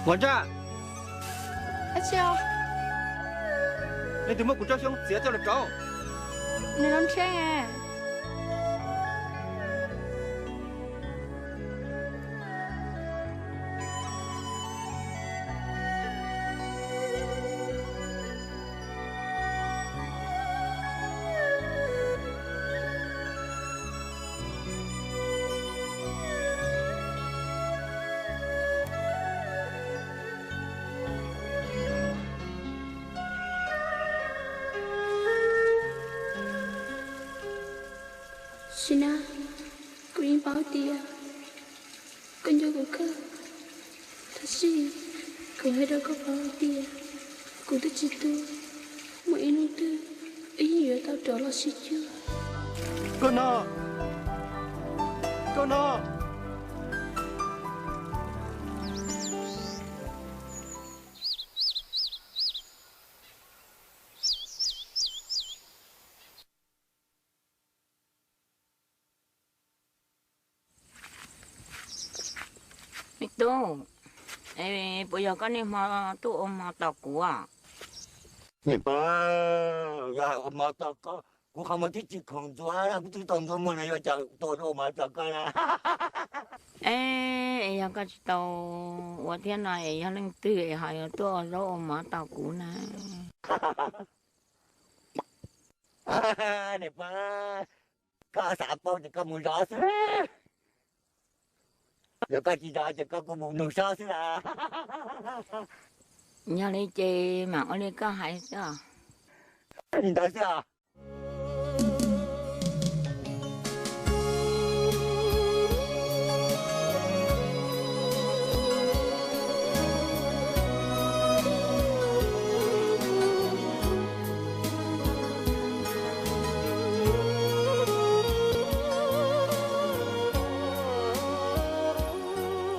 Pov Ntsaj, leej twg muab kuv tsob xyoob txiav coj los rauv? Nws zoo ntshiab. Sim na, kuv yeej paub tias koj nco kuv kawg, tab sis kuv hais rau koj paub hais tias kuv twb tsis tuag, muaj ib hnub twg wb yeej yuav tau rov los sib cuag. Koj no, koj no. Me tub, puas yog koj niaj hmo tuaj ua mov tos kuv? Niam pog, yog ua mov tos koj, kuv qhov muag twb tsis khoom ntxuav, kuv twb tau ntxuav muag no, yuav cas tuaj ua mov tos koj na. Es yog koj tsis tau ua thiab no es yog leej twg es ho yuav tuaj ua zaub ua mov tos kuv na? Niam pog, koj xav paub ces koj mus zov xwb. Yog koj tsis zov ces koj kuj mus nug Sob xwb las. Yog li ces mam ua li koj hais xwb os. Li ntawd xwb os.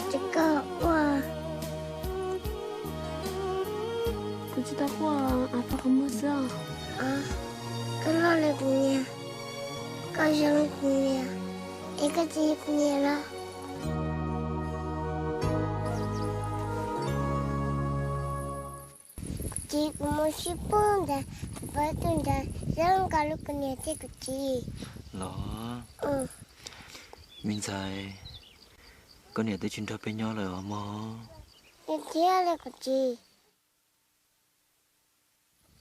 Tsis koj quaj. Kuv tsis tau quaj, av pog qhov muag xwb os. Koj loj li kuv niam, koj zoo li kuv niam, es koj tsis yog kuv niam los? Kuv txiv, kuv mus sib pub ntawd, kuv pom tus ntawd zoo nkaus li kuv niam thiab kuv txiv. Los, me ntxhais, koj niam twb tsis nrog peb nyob lawm os mog. Yog thiab li kuv txiv.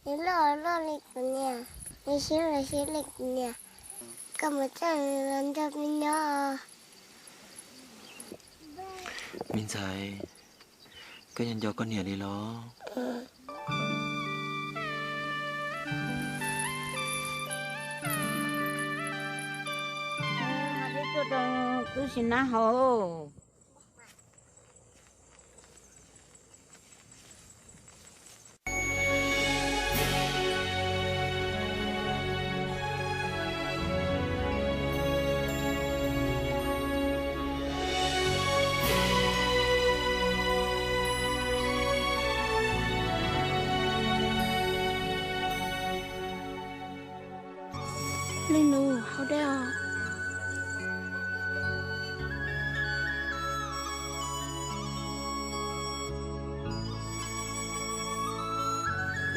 Nws loj loj li kuv niam, nws siab los siab li kuv niam, koj mus txog nws los nrog peb nyob. Me ntxhais, koj nco nco koj niam li los? Tub Sim Nab hauv. Leej nus, haus dej os.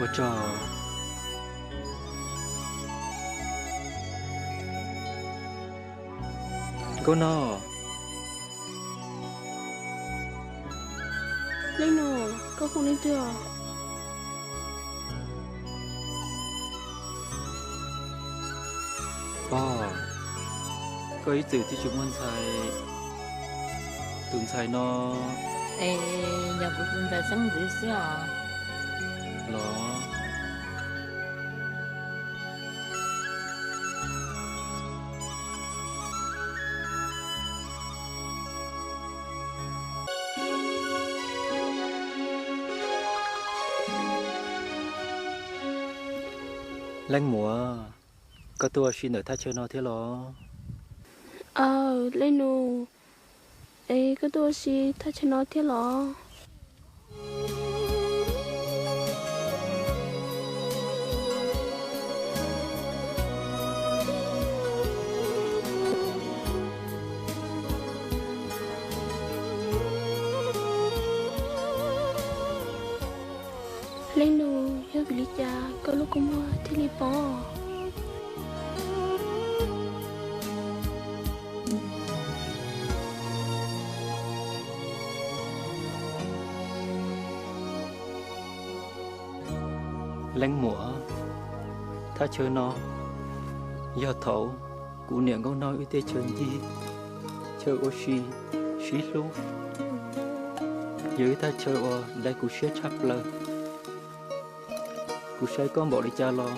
Ua tsaug. Nkauj Nog. Leej nus, koj hu leej twg os? Pog, koj ib txwm twb tsis muaj ntxhais, tus ntxhais no es yog kuv tus ntxhais xeeb ntxwv xwb os. Los. Leej muam, koj tuaj ua si ntawm thaj chaw no thiab los? Aw, leej nus, es koj tuaj ua si thaj chaw no thiab los? Leej nus, yog vim li cas koj lub kua muag thiaj li poob? Leej muam, thaj chaw no yog thaum kuv niam nkauj nog wb tej chaw ncig, chaw ua si, sib hlub, yog ib thaj chaw uas dai kuv siab tshaj plaws. Kuv saib koj npaum li cas los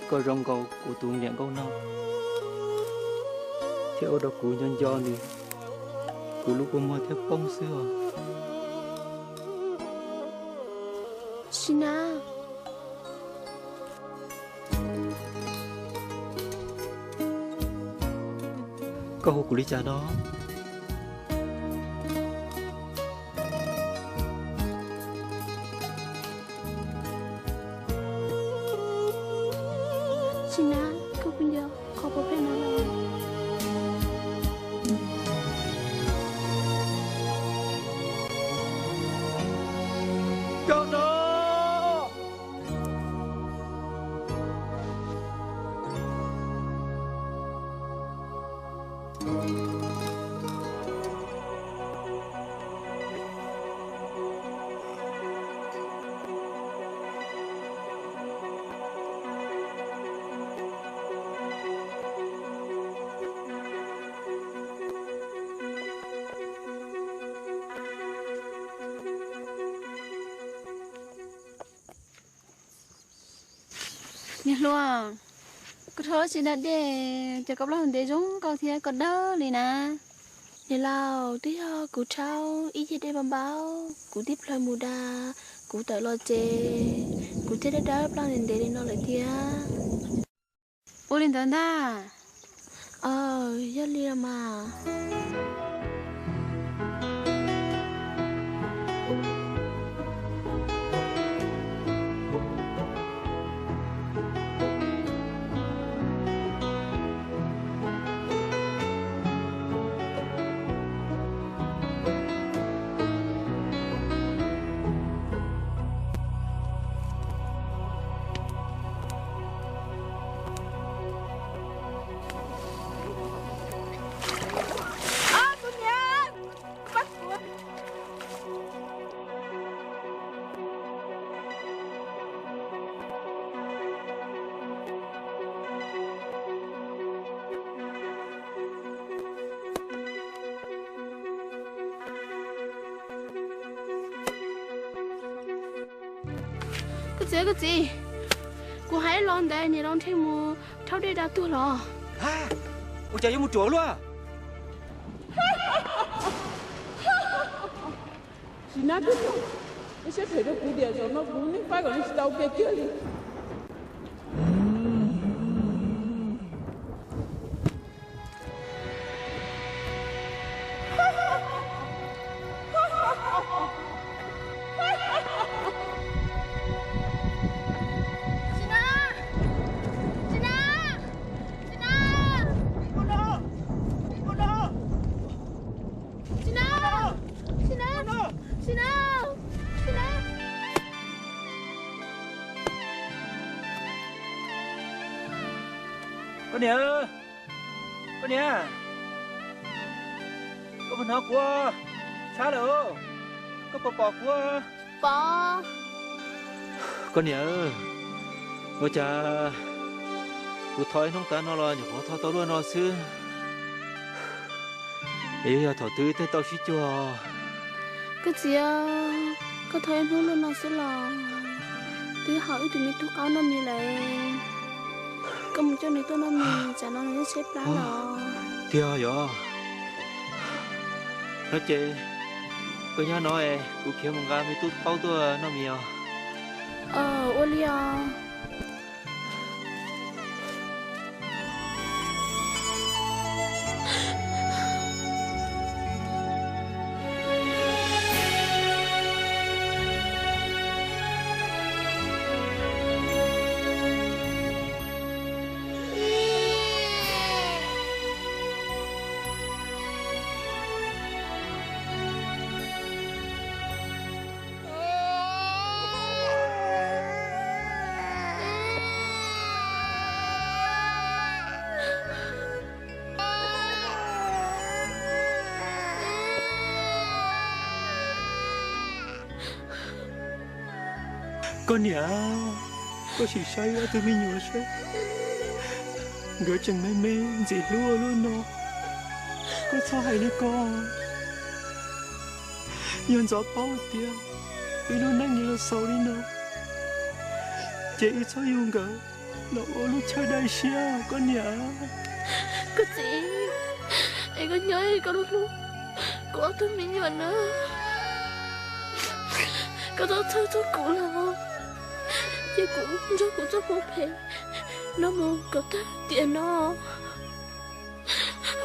koj zoo nkaus kuv tus niam nkauj nog, thiab ua rau kuv nco nco nws, kuv lub kua muag thiaj poob xwb os. Sim na, koj hu kuv li cas no? Sim na, koj puas nco qhov puas pheej no los? Nkauj nog! Niam hluas, koj rhaub tsis da dej, cas koj plaub hau ntev zoo nkauj thiab koj dawb li na? Niam laus, twb yog kuv rhaub ib ceg dej npau npau, kuv tib plhaw mus da, kuv tawm los tsev, kuv thiaj dawb dawb plaub ntev ntev li no lawm thiab. Ua li ntawd ntag. Aws, yog li los mas. Koj txiv, koj txiv, kuv hais los ntawd niam laus nrhiav mus rhaub dej da tuag los. Ua cas yuav mus ruam luaj? Sim na, nej siab phem rau kuv tiam zaum no kuv nej faib kom nej tsis tau ua ke kiag li. Koj niam, koj niam, koj puas hnov kuv? Tshab lawm, koj puas pom kuv? Pom. Koj niam, ua cas kuv thov ib hnub tas no los nyuam qhuav thov tau luaj no xwb, es yuav yog thaum twg thiaj tau sib cuag? Koj txiv, koj thov ib hnub luaj no xwb los twb haum wb tus me tub qaub noj mis lawm. Koj mus coj nws tuaj noj mis, tsam no nws twb tshaib plab los. Tiag yog? No ces koj nyob no es kuv khiav mus nqa me tub qaub tuaj noj mis os. Ua li os. Koj niam, koj sim saib wb ob tug me nyuam seb, nkawd tseem me me ntxim hlub ua luaj no. Koj txhob hais li ko. Yog Ntxov paub tias wb lub neej yuav los xaus li no, ces wb txhob yug nkawd los ua lub chaw dai siab koj niam. Koj txiv, es koj nyob es koj hlub hlub kuv ob tug me nyuam na. Koj txhob txhawj txog kuv lawm, cia kuv nrog kuv txoj hmoov phem no mus kom tag tiam no.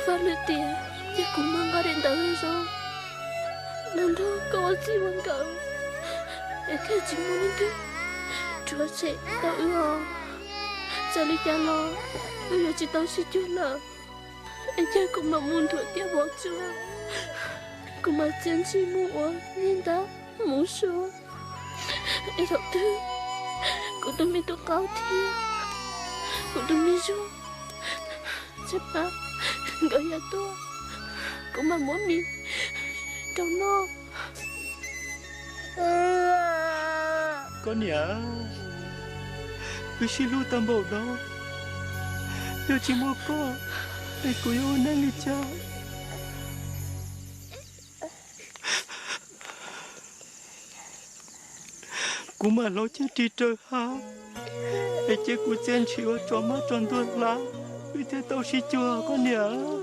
Vaj lwm tiam ces kuv mam nqa daim ntawv zoo los nrog koj ua txij ua nkawm, es thiaj tsis muaj leej twg rhuav tshem tau wb os. Txawm li cas los wb yuav tsis tau sib cuag lawm, es cia kuv mam mus nrhuav tiaj vov tsuas, kuv mam txiav ntshis mus ua niag ntab mus sua. Es thaum twg kuv tus me tub qaub thiab kuv tus me zuag tshaib plab nkawd yog tuaj, kuv mam muab mis rau noj. Koj niam, wb sib hlub tau npaum no, yog tsis muaj koj es kuv yuav ua neej li cas? Kuv mam hloov ceg ris raws hav, es cia kuv txiav ntshis ua tso mab tso ntuag hlab, wb thiaj tau sib cuag koj niam.